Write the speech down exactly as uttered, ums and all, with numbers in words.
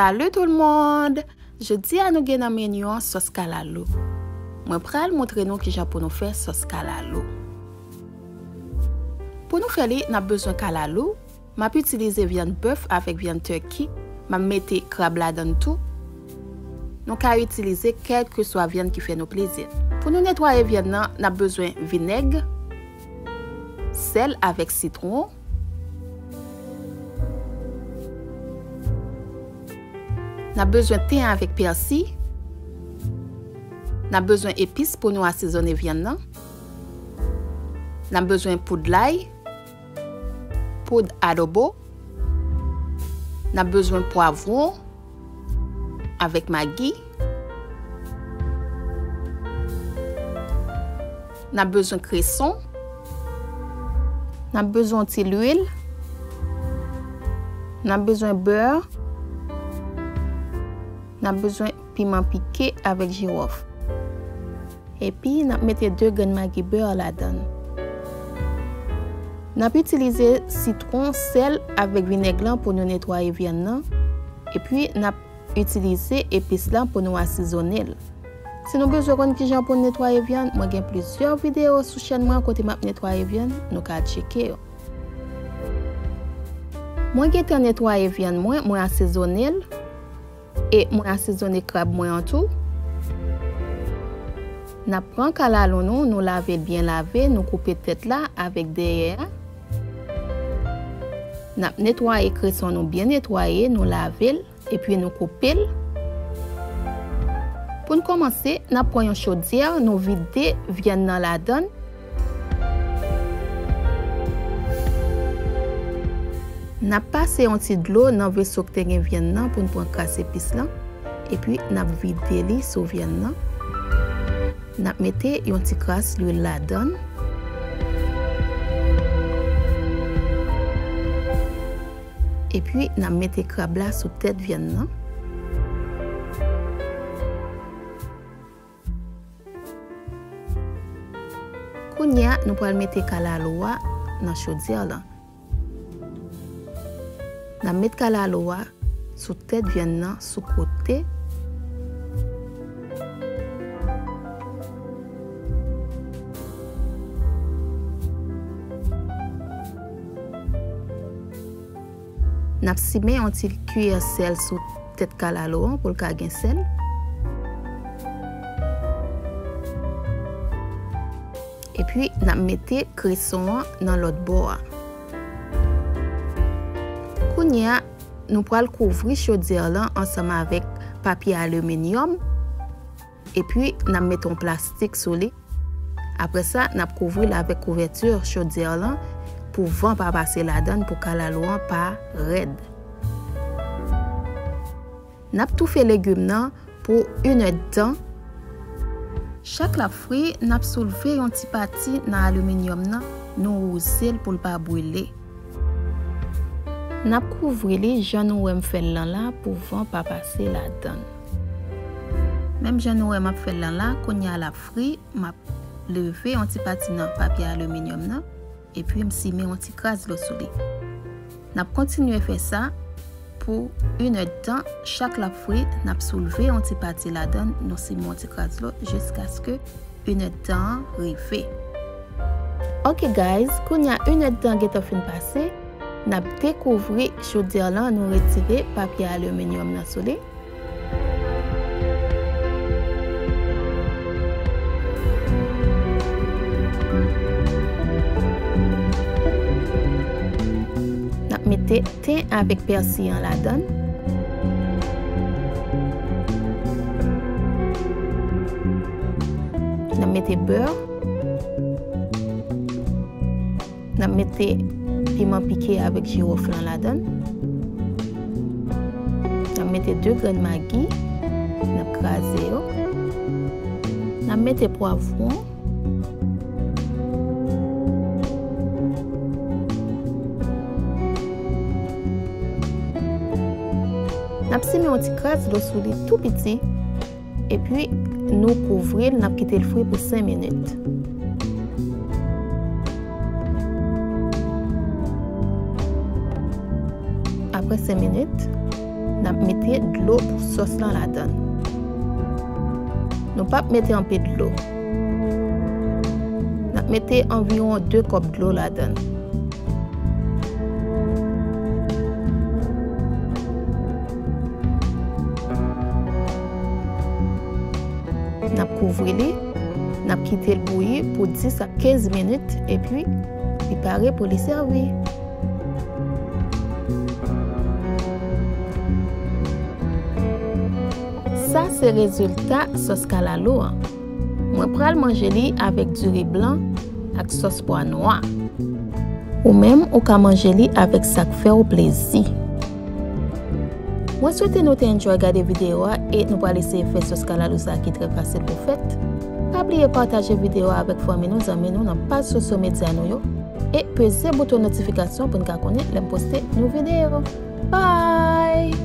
Salut tout le monde! Jodi a nou gen nan meni an sòs kalalou. Mwen pral montre nou kijan pou nou fè sòs kalalou. Pou nou fè li, n ap bezwen kalalou. M ap itilize vyann bèf avèk vyann turkey. M ap mete krab ladan l tou. Nou ka itilize kèlkeswa vyann ki fè nou plezi. Pou nou netwaye vyann nan, n ap bezwen vinèg, sèl avèk sitwon. N ap bezwen ten avèk pèsi. N ap bezwen epis pou nou asezone vyann nan. N ap bezwen poud lay, poud adobo. N ap bezwen pwavwon avèk magi. N ap bezwen kreson. N ap bezwen yon ti lwil. N ap bezwen bè. N ap bezwen piman pike avèk jiwòf. Epi, n ap mete de grenn magi bè ladan l. N ap itilize sitwon, sèl avèk vinèg lan pou nou netwaye vyann nan. Epi, n ap itilize epis lan pou nou asezone l. Si nou bezwen konn kijan pou n netwaye vyann, mwen gen plizyè videyo sou chèn mwen kote m ap netwaye vyann, nou ka al tcheke yo. Mwen gentan netwaye vyann mwen, mwen asezone l, e mwen asezone krab mwen an tou. N ap pran kalalou nou, nou lave l byen lave, nou koupe tèt la avèk dèyè a. N ap netwaye kreson nou byen netwaye, nou lave l. Epi nou koupe l. Pou n kòmanse, n ap pran yon chodyè, nou vide vyann nan ladan l. N ap pase yon ti dlo nan veso k te gen vyann nan pou n pran kras epis lan. Epi n ap vide li sou vyann nan. N ap mete yon ti kras lwil ladan l. Epi, n ap mete krab la sou tèt vyann nan. Kounye a, nou pral mete kalalou a nan chodyè lan. N ap met kalalou a sou tèt vyann nan, sou kote. N ap simen yon ti kiyè sèl sou tèt kalalou an pou l ka gen sèl. Epi, n ap mete kreson an nan lòt bò a. Kounye a, nou pral kouvri chodyè lan ansanm avèk papye aliminyòm. Epi, n ap mete yon plastik sou li. Apre sa, n ap kouvri l avèk kouvèti chodyè lan pou van pa pase ladan l, pou kalalou an pa rèd. N ap toufe legim nan pou inèdtan. Chak l ap fri, n ap soulve yon ti pati nan aliminyòm nan, nou wouze l pou l pa brile. N ap kouvri li jan nou wè m fè l lan la pou van pa pase ladan l. Menm jan nou wè m ap fè l lan la, kounye a l ap fri, m ap leve yon ti pati nan papye aliminyòm nan, epi m simen yon ti kras dlo sou li. N ap kontinye fè sa pou inèdtan, chak l ap fri, n ap soulve yon ti pati ladan l, nou simen yon ti kras dlo jiskaske inèdtan an rive. Ok guys, kounye a inèdtan gentan fin pase, n ap dekouvri chodyè lan, nou retire papye aliminyòm nan sou li. N ap mete ten avèk pèsi an ladan l. N ap mete bè. N ap mete piman pike avèk jiwòf lan ladan l. N ap mete de grenn magi. N ap kraze yo. N ap mete pwavwon. N ap simen yon ti kras dlo sou li tou piti. Epi, nou kouvri l, n ap kite l fri pou senk minit. Apre senk minit, N ap mete dlo pou sòs lan ladan l. Nou p ap mete anpe dlo. N ap mete anviwon de kòp dlo ladan l. N ap kouvri li, n ap kite l bouyi pou dis a kenz minit, epi li pare pou li sèvi. Sa se rezilta sòs kalalou an. Mwen pral manje li avèk diri blan ak sòs pwa nwa. Ou menm, ou ka manje li avèk sa k fè w plezi. Mwen swete nou te enjoy gade videyo a e nou pral eseye fè sòs kalalou sa ki trè fasil pou fèt. Pa bliye pataje videyo a avèk fanmi nou, zanmi nou nan paj sosyo medya nou yo e peze bouton notifikasyon pou n ka konnen lè m poste nou videyo. Bye!